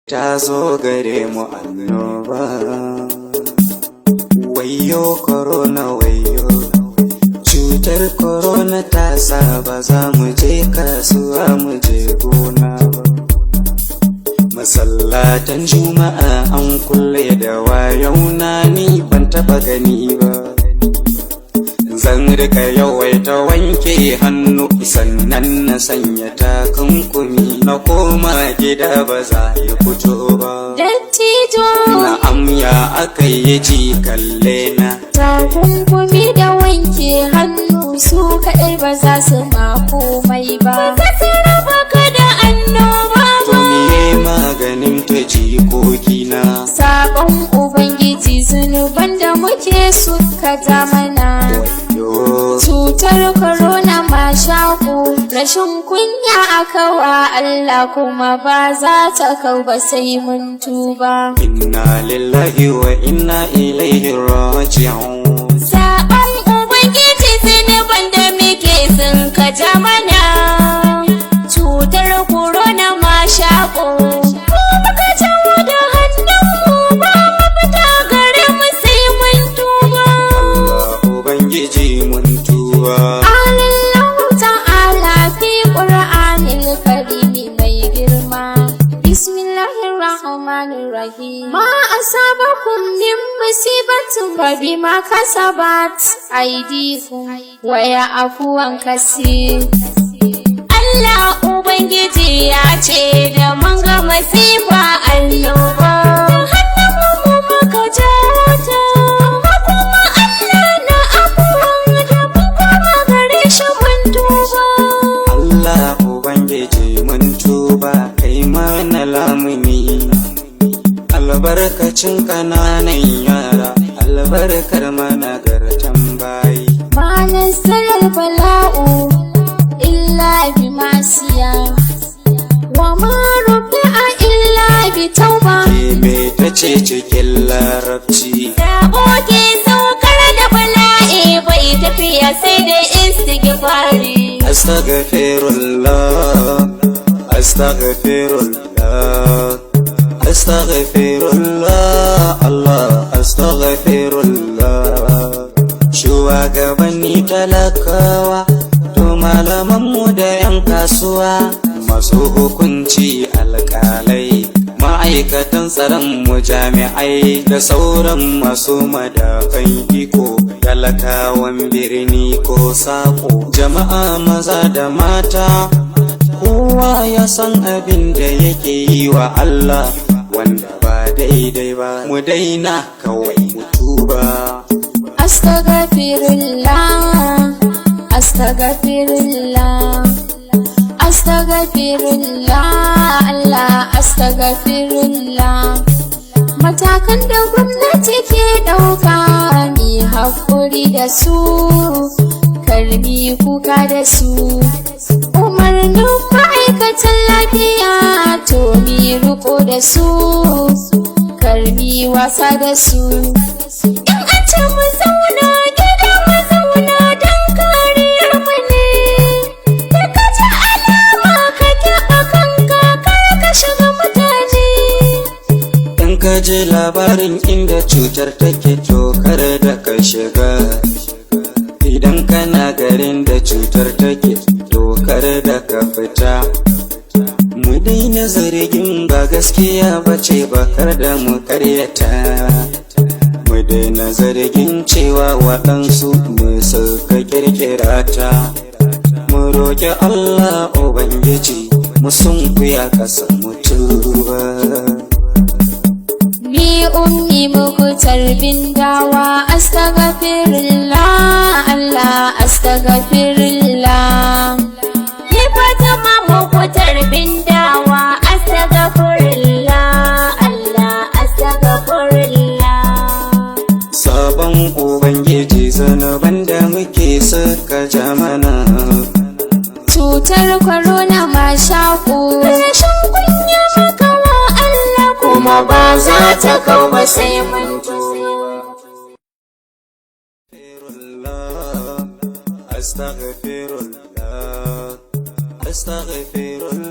Ta zo gare mu annoba. Wayyo corona, wayyo. Cutar corona ta sa ba za mu je kasuwa, mu je gona ba. Masallatan Juma'a an kulle da wayauna, ni ban taba gani ba. Zan rika yawaita wanke hannu, sannan na sanya takunkumi, na koma gida ba za ya fito ba. Dattijo. Na'am, ya aka yi ji kalle na? Takunkumi da wanke hannu su kaɗai ba za su ma komai ba. Ba za su raba ka da annoba To ba. miye maganin ta, jikokina? Sabon Ubangiji, zunuban da muke suka ja mana. Yo. Cutar corona ma shaƙo, rashin kunya aka wa Allah, kuma ba za ta kau ba sai mun tuba. Inna lillahi wa inna ilaihi raji'un. Sabon Ubangiji, zunuban da muke sun ka ja mana. Cutar corona ma shaƙo. Mu muka jawo da hannunmu, ba mafita gare mu sai mun tuba. Allah Ubangiji, mun tuba. Allahu ta'ala fi Qur'anil Karimi mai girma. Bismillahirrahmanirrahim. Ma asabakum min musibatin fa bima kasabat aydikum wa ya'fu an kasir. Allah Ubangiji ya ce da mun ga masifa, annoba, hannunmu mu muka jawo ta, amma kuma Allah na afuwan da mun koma gare shi mun tuba. Allah Ubangiji, mun tuba, kai mana lamuni. Albarkacin ƙananan yara, albarkar managartan bayi. Ma nazzalal bala'u illa bi masiya wa ma rufi'a illa bi tauba. Ke, me ta ce cikin Larabci? Sabo ke saukar da bala'i, bai tafiya sai da istighfari. Astaghfirullah, astaghfirullah, astaghfirullah, Allah, astaghfirullah. Shugabanni, talakawa, to malamanmu da 'yan kasuwa, masu hukunci, alƙalai, ma'aikatan tsaron mu, jami'ai, da sauran masu madafan iko, talakawan birni ko sako, jama'a maza da mata, kowa ya san abin da yake yi wa Allah wanda ba daidai ba, mu daina kawai, mu tuba. Astaghfirullah, astaghfirullah, astaghfirullah, Allah, astaghfirullah. Matakan da gwamnati ke ɗauka, mi haƙuri da su, karmi kuka da su. Umarnin ma'aikatan lafiya, to mi riko da su, karmi wasa da su. In an ce mu zauna gida, mu zauna don kariyar mu ne. Da ka ji alama, ka keɓe kanka, kar ka shiga mutane. In ka ji labarin inda cutar take, to kar da ka shiga. Idan kana garin da cutar take, to kar da ka fita. Mu daina zargin ba gaskiya ba ce ba, kar da mu karyata. Mu daina zargin cewa waɗansu mu suka kirkira ta. Mu roƙi Allah Ubangiji, mu sunkuya ƙasa, mu tuba. Ni Ummi muku tarbin dawa, astaghfirullah, Allah, astaghfirullah. Ni Fatima muku tarbin dawa, astaghfirullah, Allah, astaghfirullah. Sabon Ubangiji, zunuban da muke suka ja mana. Cutar corona ma shaƙo. Rashin kunya maka wa Allah, kuma ba za ta kau ba sai mun tuba. Astaghfirullah, astaghfirullah.